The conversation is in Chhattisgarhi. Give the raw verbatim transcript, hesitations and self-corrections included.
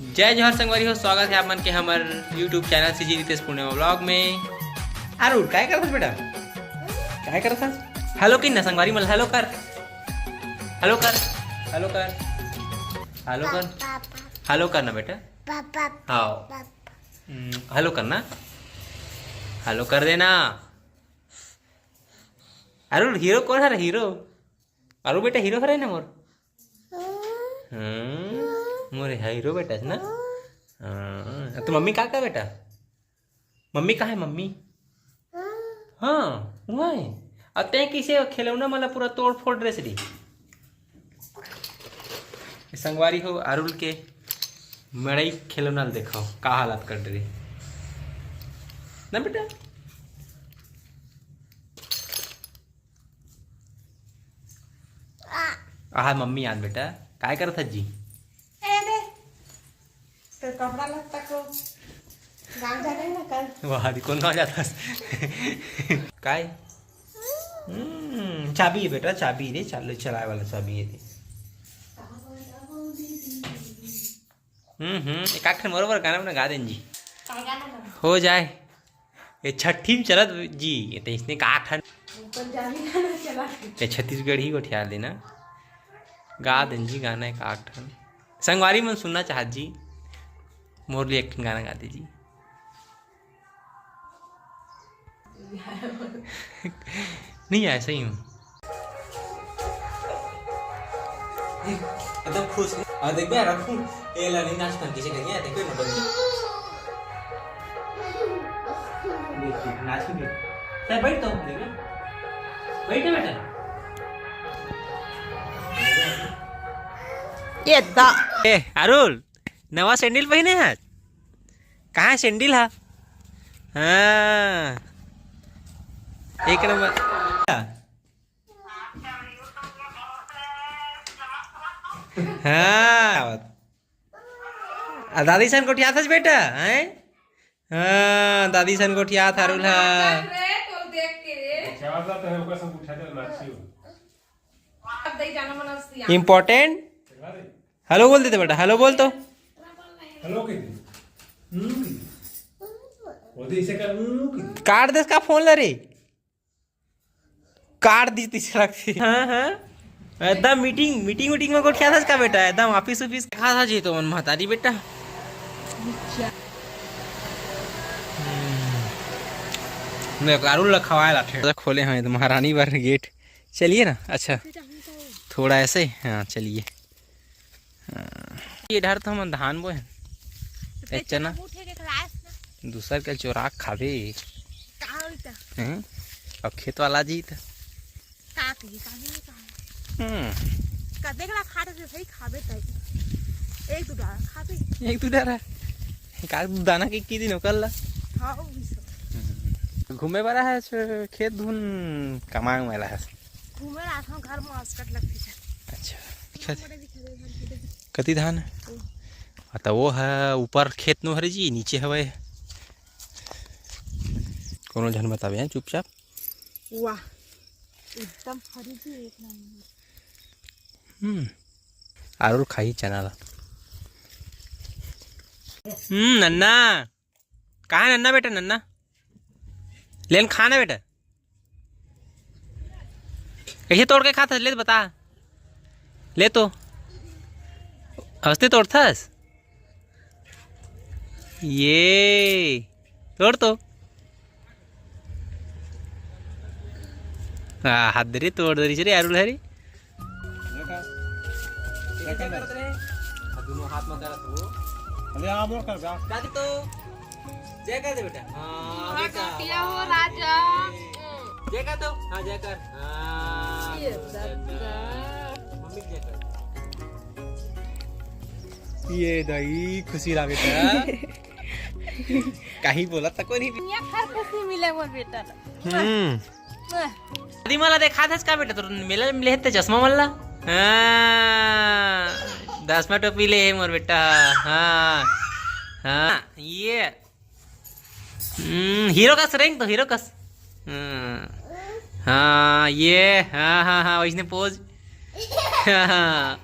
जय जोहार संगवारी हो, स्वागत है आप मन के हमर YouTube चैनल सीजी रितेश पूर्णिमा व्लॉग में। अरुण, काय करत हस बेटा? काय करत हस? हेलो कर ना संगवारी मन, हेलो कर, हेलो कर, हेलो कर, हेलो कर, हेलो कर ना बेटा। हाँ। हम्म, हेलो कर ना, हेलो कर देना। अरुण, हीरो कोन हरे? हीरो अरुण बेटा, हीरो हरे ना मोर। हम्म, मोर हीरो बेटा है ना। हाँ, तो मम्मी का का बेटा? मम्मी कहाँ है मम्मी? हाँ, वो है। अब तैं किसे खिलौना मला पूरा तोड़ फोड़ ड्रेस दी। संगवारी हो, अरुल के मड़ई खिलौना ल देखो, का हालत कर डरे ना बेटा। आहा, मम्मी आन बेटा, काय करत हस जी? ए दे, तो कपड़ा लत्ता को गाँव जाने ना कल। वाह, दी कौन गाँव जाता है? काय? हम्म, चाबी है बेटा, चाबी रे, चालू चलाए वाला चाबी है रे। हम्म हम्म, एक आखिर मोर बर गाना बना गा देन जी। काय गाना बना? हो जाए। ये छठी में चलत जी, ये तो इसने का ठन। पंजाबी गाना चला। ये छत्तीसगढ़ी गोठिया देना। गा देन जी गाना एक आठ ठन। संगवारी मन सुनना चाहत जी, मोर लिए एक ठन गाना गा दे जी। नहीं आया, सही हूँ। एकदम खुश। और देख बे, रखूं। ए ला नहीं नाच कर, किसी करिए, देखो ना बंदी। देख, देख, नाच भी। सर, बैठ तो, देख। बैठ ना बेटा। ये दा। ए, अरुल, नवा सैंडल पहिने है? कहाँ है सैंडल हा? हाँ। एक नंबर। हाँ। आ, दादी सन गोठियाथस बेटा, हैं? हाँ, दादी सन गोठियात हारुल हा। रे, तो देख के रे। चावल तो है, ओकर सब उठा दे, नाची हो। अब दे जाना मन सिया। इंपॉर्टेंट। हेलो बोल देते बेटा, हेलो बोल तो। हेलो कह दे। हम्म, कह दे। वो तो इसे कर, हम्म, कह दे। काट दे इसका फोन ला रे। काट दी तीसरा के। हाँ, हाँ। एकदम मीटिंग, मीटिंग उटिंग में गोठियाथस का बेटा? एकदम ऑफिस उफिस। कहा था जी तो मन महतारी बेटा। हम्म। मैं कारू ला खवाए लाथे। खोले हैं तो महारानी बार गेट। चलिए ना, अच्छा। थोड़ा ऐसे, हाँ, चलिए। हाँ। ये डहर तो हमन धान बोए हन। तो ए, चना। उठे के खलास ना। दूसर के चोरा के खाबे। का होई त? हैं? अब खेत वाला जी त। का कही, का नहीं कहा। हम्म। कतेक ला खा रहे भाई, खाबे तई। एक दू डारा खाबे। एक दू डारा। का दू दाना के की दिन ओकर ला? हाँ, वो भी सब। हम्म। घूमे वाला है, छ-, खेत धुन कमाए वाला है। घूमे ला हम घर में असकट लगती है। अच्छा। दिखा दे। बड़े दिखा दे, घर के। कति धान? ओ। आ, त वो ह ऊपर खेत नो हरे जी, नीचे हवय। कोनो झन बतावे, हैं, चुपचाप। वाह, एकदम हरी जी, एक नंबर। हम्म, आरुल खाही चना ला। हम्म, नन्ना। कहाँ है नन्ना बेटा, नन्ना? लेन खा ना बेटा। कैसे तोड़ के खाथस? ले तो बता। ले तो। हंसते तोड़थस? ये। तोड़ तो। आ, हाथ दे रे, तोड़ दे रे, अरुल हरी। देखा। देखा ना। दोनों हाथ में करत हो। अरे, आप लोग कर, जा। दादी तो। जय कर दे बेटा। हाँ, हाँ, देखा। काटिया हो राजा। जय कर दो। हाँ, जय कर। हाँ, ये दत्ता। मम्मी की जय कर। ये दाई खुशी ला बेटा। कहीं बोला तक नहीं। दुनिया भर खुशी मिले मोर बेटा ला। हम्म। वाह। दादी मला देखा था इसका बेटा, तो मेला में ले ते चश्मा मल्ला। हाँ, चश्मा टोपी ले है मोर बेटा। हाँ, हाँ, ये। हम्म, हीरो कस रेंग तो, हीरो कस। हाँ, हाँ, ये, हाँ, हाँ, हाँ, वैसने पोज। हाँ, हाँ।